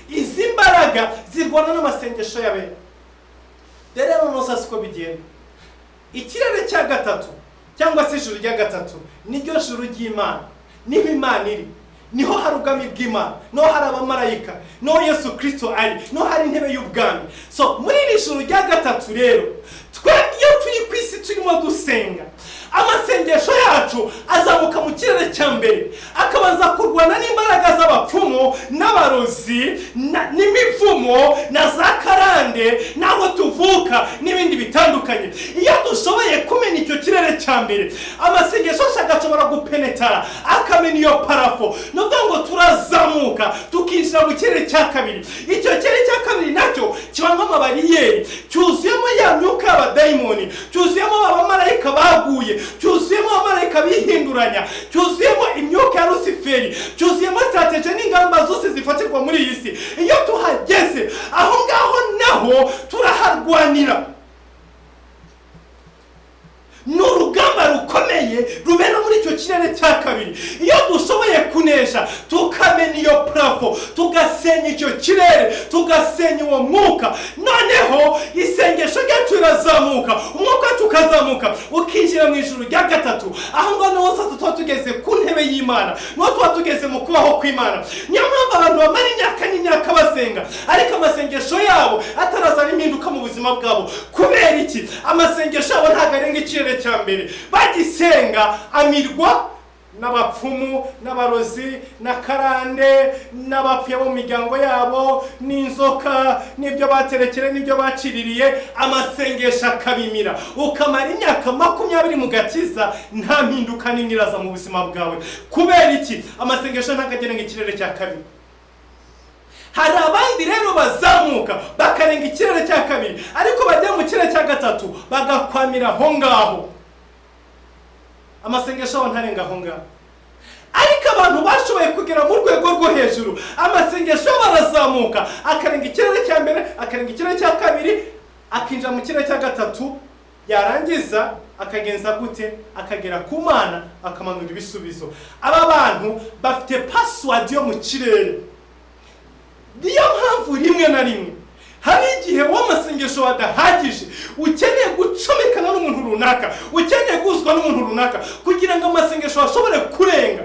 [SPEAKER 1] Izi mbaraga zirwana n'amasengesho y'abera. Rero noneho sasa uko bigenda, ikirere cya gatatu cyangwa se ijuru rya gatatu niryo juru ry'Imana, niho Imana iri, niho hari ubwami bw'Imana, niho hari abamarayika, niho Yesu Kristo ari, niho hari intebe y'ubwami. So muri iri juru rya gatatu rero, twebwe iyo turi ku isi turimo dusenga, amasengesho yacu azamuka mu kirere cya mbere, akabanza kurwana n'imbaraga z'abapfumu n'abarozi n'imivumo na za karande n'aho tuvuka n'ibindi bitandukanye. Iyo dushoboye kumenya icyo kirere cya mbere, amasengesho yacu agashobora gupenetara akamena iyo parafo. Ni ukuvuga ngo turazamuka tukinjira mu kirere cya kabiri. Icyo kirere cya kabiri nacyo kibamo amabariyeri, cyuzuyemo ya myuka y'abadayimoni, cyuzuyemo abamarayika baguye, cyuzuyemo abamarayika bihinduranya, cyuzuyemo imyuka ya Rusiferi, cyuzuyemo strategy n'ingamba zose zifatirwa muri iyi si. Iyo tuhageze aho ngaho naho turaharwanira. Ni urugamba rukomeye rubera muri icyo kirere cya kabiri. Iyo dushoboye kunesha tukamena iyo plafo, tugasenya icyo kirere, tugasenya uwo mwuka, noneho isengesho ryacu rirazamuka, umwuka wacu ukazamuka ukinjira mu ijuru rya gatatu. Aho ngaho niho sasa tuba tugeze ku ntebe y'Imana, niho tuba tugeze mu kubaho kw'Imana. Niyo mpamvu abantu bamara imyaka n'imyaka basenga, ariko amasengesho yabo atarazana impinduka mu buzima bwabo. Kubera iki? Amasengesho yabo ntabwo arenga ikirere cya mbere. Bagisenga amirwa n'abapfumu n'abarozi na karande n'abapfuye bo mu miryango yabo n'inzoka n'ibyo baterekere n'ibyo baciririye, amasengesho akabimira. Ukamara imyaka 20 mu gakiza nta mpinduka n'imwe iraza mu buzima bwawe. Kubera iki? Amasengesho ntabwo agerenga ikirere cya kabiri. Hari abandi rero bazamuka bakarenga ikirere cya kabiri, ariko bajya mu kirere cya gatatu bagakwamira aho ngaho. Amasengesho yabo ntarenga aho ngaho. Ariko abantu bashoboye kugera mu rwego rwo hejuru, amasengesho yabo arazamuka akarenga ikirere cya mbere, akarenga ikirere cya kabiri, akinjira mu kirere cya gatatu. Yarangiza akagenza gute? Akagera ku Mana, akamanura ibisubizo. Aba bantu bafite password yo mu kirere. Niyo mpamvu rimwe na rimwe hari igihe w'amasengesho wadahagije, ukeneye gucomekana n'umuntu runaka, ukeneye guhuzwa n'umuntu runaka kugira ngo amasengesho ashobore kurenga.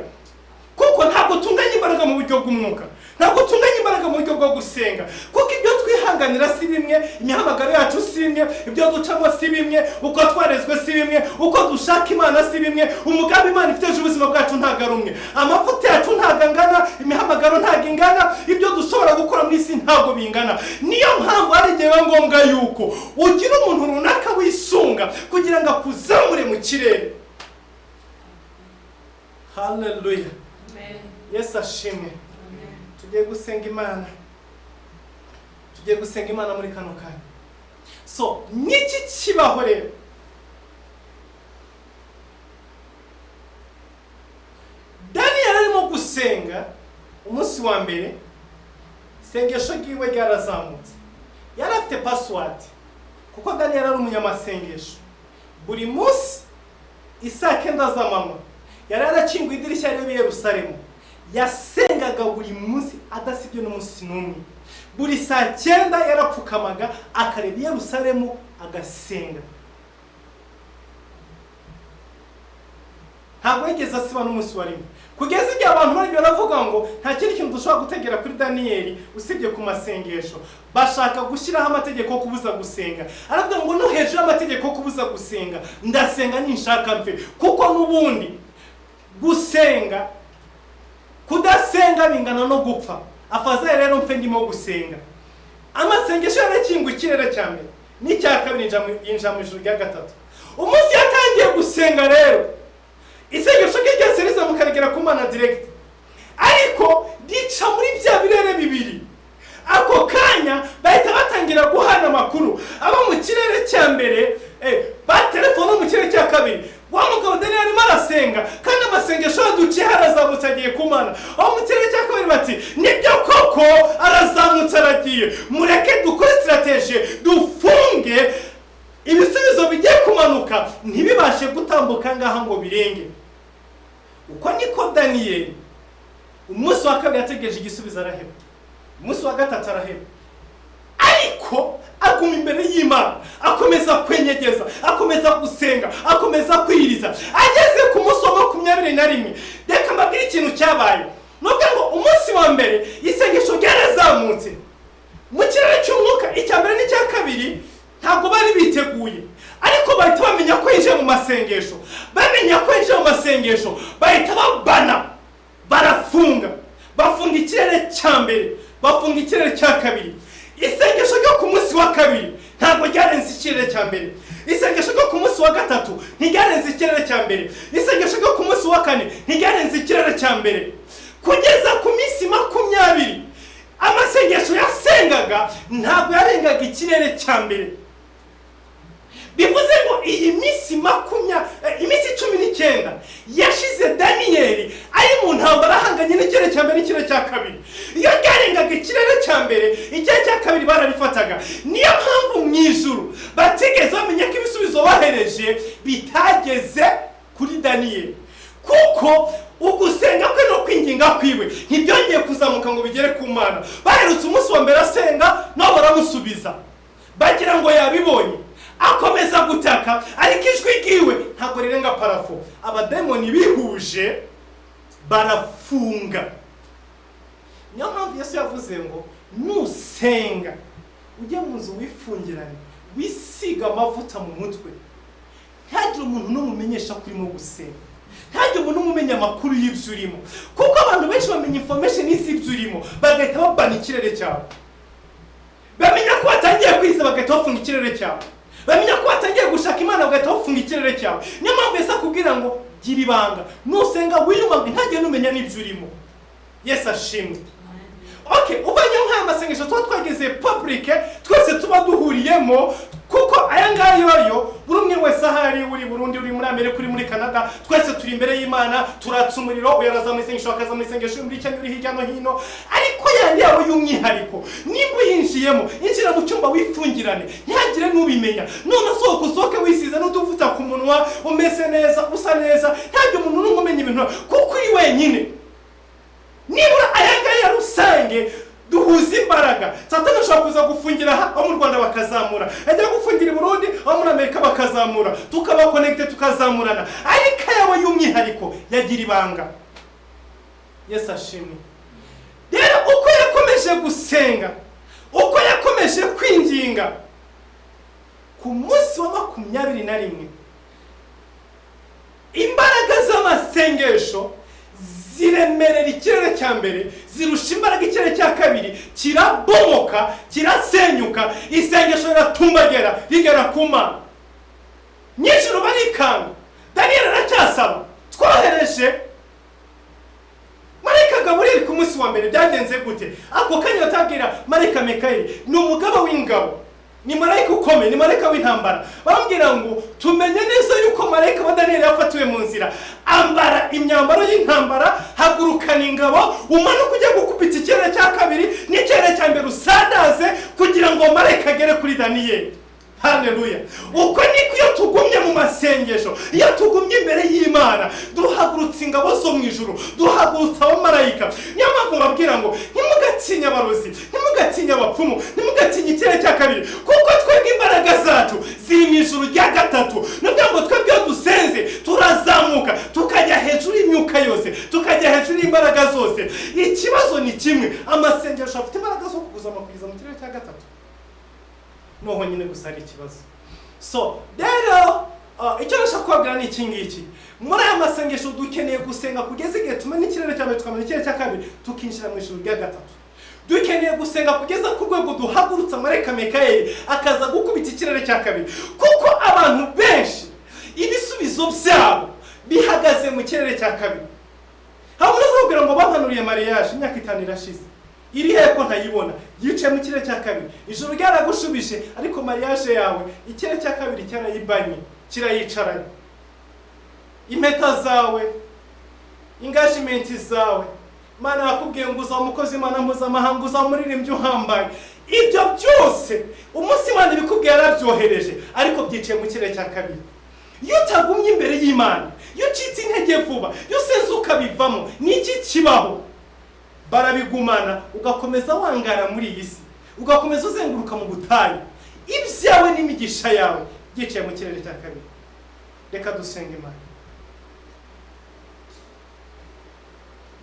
[SPEAKER 1] Kuko ntabwo tunganya imbaraga mu buryo bw'umwuka, ntabwo tunganya imbaraga mu buryo bwo gusenga, kuko ibyo twihanganira si bimwe, imihamagaro yacu si imwe, ibyo ducamo si bimwe, uko twarezwe si bimwe, uko dushaka Imana si bimwe, umugambi Imana ifite ejo ubuzima bwacu ntabwo ari umwe, amavuta yacu ntabwo angana, imihamagaro ntabwo ingana, ibyo dushobora gukora mu isi ntabwo bingana. Niyo mpamvu hari igihe biba ngombwa yuko ugira umuntu runaka wisunga kugira ngo akuzamure mu kirere. Haleluya. Yesu ashimwe. Tugiye gusenga Imana. Tugiye gusenga Imana muri kano kanya. So niki kibaho rero? Daniyeli arimo gusenga umunsi wa mbere, isengesho ryiwe ryarazamutse. Yari afite password kuko Daniyeli ari umunyamasengesho. Buri munsi isaa 9 z'amanywa yari yarakinguye idirishya rireba i Yerusalemu. Yasengaga buri munsi adasibye n'umunsi n'umwe. Buri saa 9 yarapfukamaga akareba i Yerusalemu agasenga. Ntabwo yigeze asiba n'umunsi wa rimwe, kugeza igihe abantu bari baravuga ngo nta kindi kintu dushobora gutegera kuri Daniyeli usibye ku masengesho. Bashaka gushyiraho amategeko yo kubuza gusenga. Aravuga ngo no hejuru y'amategeko yo kubuza gusenga, ndasenga ninshaka mfe, kuko n'ubundi gusenga kudasenga bingana no gupfa. Afazaye rero mfe ndimo gusenga. Amasengesho yarakinguye ikirere cya mbere n'icya kabiri, yinjira mu ijuru rya gatatu. Umunsi yatangiye gusenga rero, isengesho rye ryose rizamuka rigera ku Mana direct, ariko rica muri bya birere bibiri. Ako kanya bahita batangira guhana amakuru. Abo mu kirere cya mbere batelefone mu kirere cya kabiri, wa mugabo Daniyeli arimo arasenga kandi amasengesho yaduciye arazamutse agiye ku Mana. Abo mu kirere cya kabiri bati nibyo koko arazamutse aragiye, mureke dukore strategie dufunge ibisubizo bigiye kumanuka ntibibashe gutambuka ngaha ngo birenge. Uko niko Daniyeli umunsi wa kabiri yategereje igisubizo araheba, umunsi wa gatatu araheba, ariko aguma imbere y'Imana, akomeza kwenyegeza, akomeza gusenga, akomeza kwiriza. Ageze ku munsi wa 21, reka mbabwire ikintu cyabaye. Nubwo ngo umunsi wa mbere isengesho ryarazamutse mu kirere cy'umwuka, icya mbere n'icya kabiri ntabwo bari biteguye, ariko bahita bamenya ko yinjiye mu masengesho. Bamenya ko yinjiye mu masengesho bahita babana, barafunga, bafunga ikirere cya mbere, bafunga ikirere cya kabiri. Isengesho ryo ku munsi wa kabiri ntabwo ryarenze ikirere cya mbere. Isengesho ryo ku munsi wa gatatu ntiryarenze ikirere cya mbere. Isengesho ryo ku munsi wa kane ntiryarenze ikirere cya mbere. Kugeza ku minsi 20 amasengesho yasengaga ntabwo yarengaga ikirere cya mbere. Bivuze ngo iyi minsi iminsi 19 yashize Daniyeli ari mu ntambara ahanganye n'ikirere cya mbere n'ikirere cya kabiri. Iyo ryarengaga ikirere cya mbere, ikirere cya kabiri barabifataga. Niyo mpamvu mu ijuru batigeze bamenya ko ibisubizo bahereje bitageze kuri Daniyeli, kuko ugusenga kwe no kwinginga kwiwe ntibyongeye kuzamuka ngo bigere ku Mana. Baherutse umunsi wa mbere asenga nabo baramusubiza, bagira ngo yabibonye, akomeza gutaka, ariko ijwi ryiwe ntabwo rirenga parafo. Abademoni bihuje barafunga. Niyo mpamvu Yesu yavuze ngo nusenga ujye mu nzu wifungirane, wisiga amavuta mu mutwe, ntihagire umuntu n'umumenyesha ko urimo gusenga, ntihagire umuntu n'umumenya amakuru y'ibyo urimo, kuko abantu benshi bamenya information y'ibyo urimo bagahita babana ikirere cyawe. Bamenya ko watangiye kwiza bagahita bafunga ikirere cyawe. Bamenya ko watangiye gushaka Imana bagahita bafunga ikirere cyawe. Niyo mpamvu Yesu akubwira ngo gira ibanga, nusenga wiyumanga ntihagire n'umenya n'ibyo urimo. Yesu ashimwe. Okay, uvanyeho nk'aya masengesho tuba twageze public, twese tuba duhuriyemo, kuko aya ngaya yoyo buri umwe wese ahari, uri Burundi, uri muri Amerika, uri muri Canada, twese turi imbere y'Imana, turatsa umuriro, uyaraza mu isengesho, akaza mu isengesho, muri Kenya, uri hirya no hino. Ariko yandi yawe y'umwihariko, nimba uyinjiyemo, injira mu cyumba wifungirane, ntihagire n'ubimenya. None sohoka usohoke wisize n'utuvuta ku munwa, umeze neza, usa neza, ntihagire umuntu n'umwe umenya ibintu, kuko uri wenyine. Nibura aya ngaya rusange duhuza imbaraga. Satani ashobora kuza gufungira aha, abo mu Rwanda bakazamura, ajya gufungira i Burundi, abo muri Amerika bakazamura, tukaba connected tukazamurana. Ariko ayawe y'umwihariko yagira ibanga. Yesu ashimwe. Rero uko yakomeje gusenga, uko yakomeje kwinginga, ku munsi wa 21 imbaraga z'amasengesho ziremerera ikirere cya mbere, zirusha imbaraga ikirere cya kabiri, kirabomoka, kirasenyuka, isengesho riratumbagera rigera ku Mana. Nyijuru barikanga. Daniyeli aracyasaba, twohereje Marayika Gaburiyeli ku munsi wa mbere. Byagenze gute? Ako kanya batabwira Marayika Mikayeli ni umugaba w'ingabo. Ni marayika ukomeye, ni marayika w'intambara. Barambwira ngo tumenye neza yuko marayika wa Daniyeli yafatiwe mu nzira. Ambara imyambaro y'intambara, hagurukana ingabo, umanuke ujye gukubita ikirere cya kabiri n'ikirere cya mbere, usandaze kugira ngo marayika agere kuri Daniyeli. Haleluya! Uko niko iyo tugumye mu masengesho, iyo tugumye imbere y'Imana, duhagurutsa ingabo zo mu ijuru, duhagurutsa abamarayika. Niyo mpamvu mbabwira ngo ntimugatinye abarozi, ntimugatinye abapfumu, ntimugatinye ikirere cya kabiri, kuko twebwe imbaraga zacu ziri mu ijuru rya gatatu. Ni ukuvuga ngo twebwe iyo dusenze turazamuka tukajya hejuru y'imyuka yose, tukajya hejuru y'imbaraga zose. Ikibazo ni kimwe: amasengesho afite imbaraga zo kuguzama kugeza mu kirere cya gatatu? Noho nyine gusa ari ikibazo. So rero icyo nashaka kubabwira ni iki ngiki: muri aya masengesho dukeneye gusenga kugeza igihe tumenya ikirere cya mbere, tukamenya ikirere cya kabiri, tukinjira mu ijuru rya gatatu. Dukeneye gusenga kugeza ku rwego duhagurutsa marayika Mikayeli akaza gukubita ikirere cya kabiri, kuko abantu benshi ibisubizo byabo bihagaze mu kirere cya kabiri. Hari umuntu uzakubwira ngo bampanuriye mariage, imyaka 5 irashize, iri he ko ntayibona? Yicaye mu kirere cya kabiri. Ijuru ryaragushubije, ariko mariage yawe ikirere cya kabiri cyarayibanye, kirayicaranye. Impeta zawe, engagement zawe, Imana yakubwiye ngo uzaba umukozi Imana mpuzamahanga, uzaba umuririmbyi uhambaye, ibyo byose umunsi Imana ibikubwiye yarabyohereje, ariko byicaye mu kirere cya kabiri. Iyo utagumye imbere y'Imana, iyo ucitse intege vuba, iyo usenze ukabivamo, ni iki kibaho? Barabigumana, ugakomeza wangara muri iyi si, ugakomeza uzenguruka mu butayu, ibyawe n'imigisha yawe byicaye mu kirere cya kabiri. Reka dusenga Imana.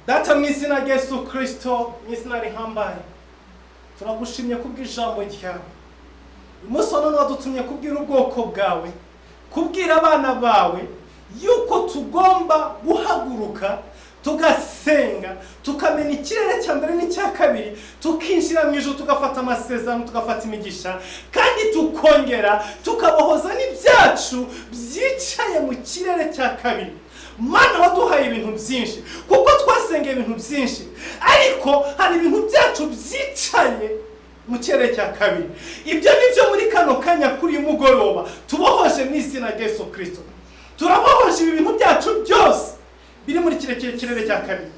[SPEAKER 1] Data, mu izina rya Yesu Kristo, mu izina rihambaye, turagushimye kubw'ijambo ryawe. Umunsi wa none wadutumye kubwira ubwoko bwawe, kubwira abana bawe yuko tugomba guhaguruka tugasenga, tukamenya ikirere cya mbere n'icya kabiri, tukinjira mu ijuru, tugafata amasezerano, tugafata imigisha, kandi tukongera tukabohoza n'ibyacu byicaye mu kirere cya kabiri. Mana, waduhaye ibintu byinshi kuko twasengeye ibintu byinshi, ariko hari ibintu byacu byicaye mu kirere cya kabiri. Ibyo ni byo muri kano kanya kuri uyu mugoroba tubohoje mu izina rya Yesu Kristo. Turabohoje ibi bintu byacu byose biri muri kirere cya kabiri.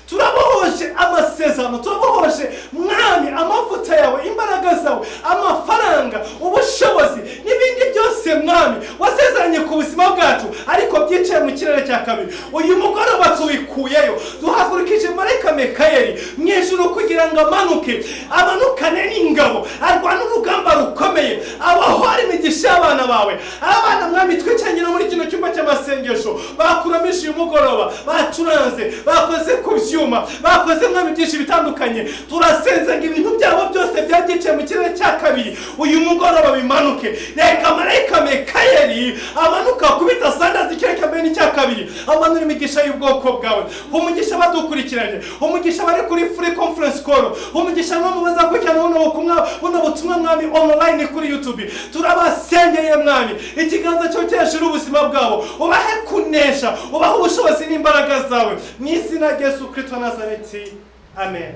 [SPEAKER 1] Turabohoje amasezerano, turabohoje Mwami amavuta yawe, imbaraga zawe, amafaranga, ubushobozi n'ibindi byose Mwami wasezeranye ku buzima bwacu, ariko byicaye mu kirere cya kabiri. Uyu mugoroba tubikuyeyo, duhagurukije marayika Mikayeli mu ijuru kugira ngo amanuke, amanukane n'ingabo, arwane urugamba rukomeye, abohore imigisha y'abana bawe. Abana Mwami twicaranye muri kino cyumba cy'amasengesho bakuramije uyu mugoroba, bacuranze, bakoze ku byuma, bakoze Mwami byinshi bitandukanye. Turasenze ngo ibintu byabo byose byagiye mu kirere cya kabiri uyu mugoroba bimanuke. Reka marayika Mikayeli amanuka kubita sandazi ikirere cya mbere n'icya kabiri, amanura imigisha y'ubwoko bwawe. Umugisha badukurikiranye, umugisha bari kuri free conference call, umugisha mwami bazakurikirana buno butumwa Mwami online kuri YouTube. Turabasengeye Mwami, ikiganza cyo cyeshura ubuzima bwabo, ubahe kunesha, ubahe ubushobozi n'imbaraga zawe, mu izina rya Yesu Kristo wa Nazareti, amen.